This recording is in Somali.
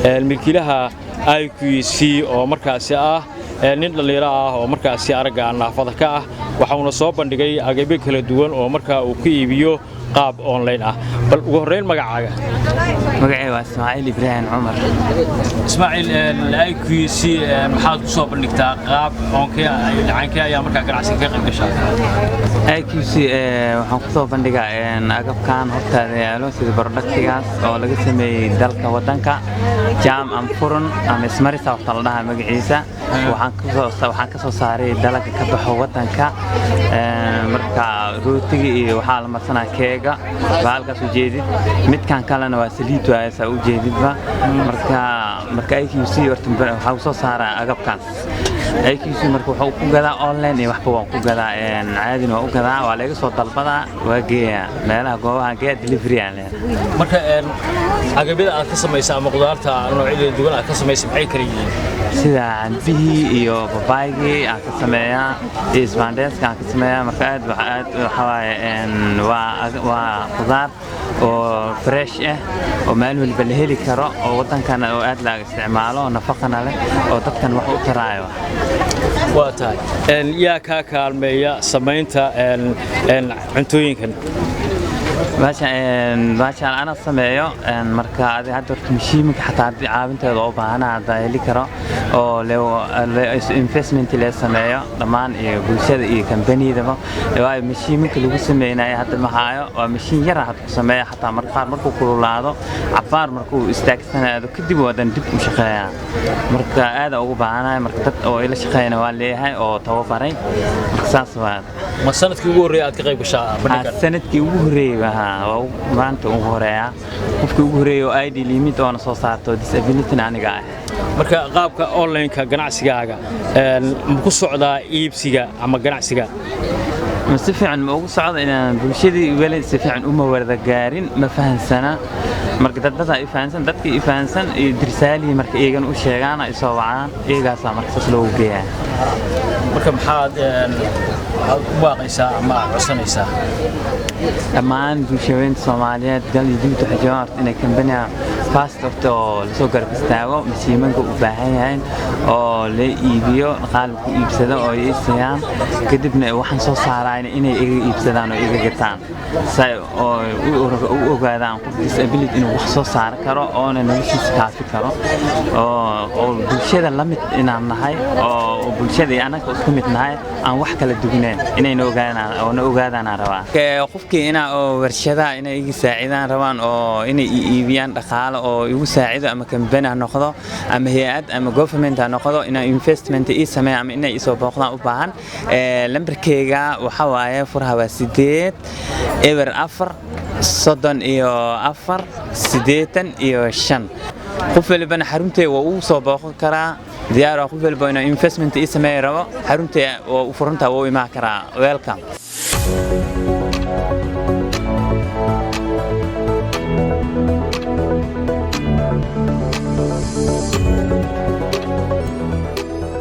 Milkiilaha IQC oo markaasi ah nin dhallinyaro ah oo markaasi aragga naafada ka ah, waxauna soo bandhigay agabyo kala duwan oo markaa uu ku iibiyo qaab online ah. Bal ugu horrayn, magacaaga? Magacay waa Ismaaciil Ibraahim Cumar. Ismaaciil, IQC maxaad ku soo bandhigtaa? Qaab caynkee ayaa markaa ganacsiga ka qayb gashaa? IQC waxaan ku soo bandhigaa agabkan hortaada yaalo, sida productigaas oo laga sameeyey dalka wadanka, jam am furun ama ismarisa horta la dhahaa magaciisa. Waxaan ka soo saaray dalaga ka baxo wadanka. Marka rootiga iyo waxaa la marsanaa keega baa halkaas ujeedid. Midkan kalena waa saliid waaye, saa ujeedidba. Marka IQC horta waxaa soo saaraa agabkaas. IQC marka wuxuu ku gadaa online iyo waxba waan ku gadaa, caadina waa u gadaa, waa laga soo dalbadaa, waa geeyaa meelaha goobaha geeya, delivery aan leeyahay. Marka agabyada aad ka samaysa ama qudaarta noocyadeeda duwan aad ka samaysa maxay kala yihiin? Sida canbihii iyo babaygii aan ka sameeyaa iyo isbaandheeska aan ka sameeyaa. Marka aad aad waxaa waaye waa qudaar oo fresh ah oo maalin waliba la heli karo oo waddankana oo aad laaga isticmaalo oo nafaqana leh oo dadkan wax u taraayo. Waa tahay. Yaa kaa kaalmeeya samaynta cuntooyinkan? Baashaan ana sameeyo. Marka adi hadda horta mashiiminka xataa haddii caawinteeda u baahana hadda heli karo oo investment lee sameeyo dhammaan iyo bulshada iyo kambaniyadaba, waayo mashiiminka lagu sameynaya hadda ma haayo. Waa mashiin yara hadda ku sameeya. Xataa marka qaar markuu kululaado cabaar, markuu istaagsanaado kadib wadan dib u shaqeeyaa. Marka aada ugu baahanahay. Marka dad oo ila shaqeeyana waa leeyahay oo tababaray. Marka saas waa. Ma sanadkii ugu horreeyay aad ka qayb gashaa bandhigan? Sanadkii ugu horreeyay waa maanta ugu horeeya. Qofkii ugu horreeyay oo ID limit oona soo saarto disability aniga ah. Marka qaabka online-ka ganacsigaaga ma ku socdaa iibsiga ama ganacsiga? Ma si fiican ma ugu socdo. Inaan bulshadii weli si fiican uma wada gaarin, ma fahansana. Marka dad badan i fahansan, dadkii i fahansan iyo dirsaalihii marka iyagana u sheegaan, ay soo wacaan, iyagaasaa marka saas loogu geeyaa. Marka maxaad u baaqaysaa ama aad codsanaysaa? Dhammaan bulshaweynta Soomaaliyeed dal iyo dibadda waxay joogaan horta inay kambaniga fast horta oo lasoo garab istaago, masiimanka u baahan yahay oo la iibiyo, qaalib ku iibsado oo ay siiyaan, kadibna waxaan soo saarayna inay iga iibsadaan oo iga gataan, si oo u ogaadaan qof disability inuu wax soo saari karo oona noloshiisa kaafi karo oo bulshada la mid inaan nahay oo bulshada iyo annaga isku mid nahay, aan wax kala dugneen inayna ogaadaan oo na ogaadaan aan rabaa. Qofkii inaa oo warshadaha inay iga saacidaan rabaan oo inay i iibiyaan, dhaqaalo oo igu saacido, ama kambani ha noqdo ama hay'ad ama government ha noqdo, inaa investment ii sameeya ama inay isoo booqdaan u baahan, lambarkeyga waxa waaye furaha waa 804 34 85. Qof walibana xaruntay waa ugu soo booqan karaa, diyaar waa. Qof walba inuu investment ii sameeya rabo, xaruntay waa u furantaa, waa u imaan karaa. Welcome.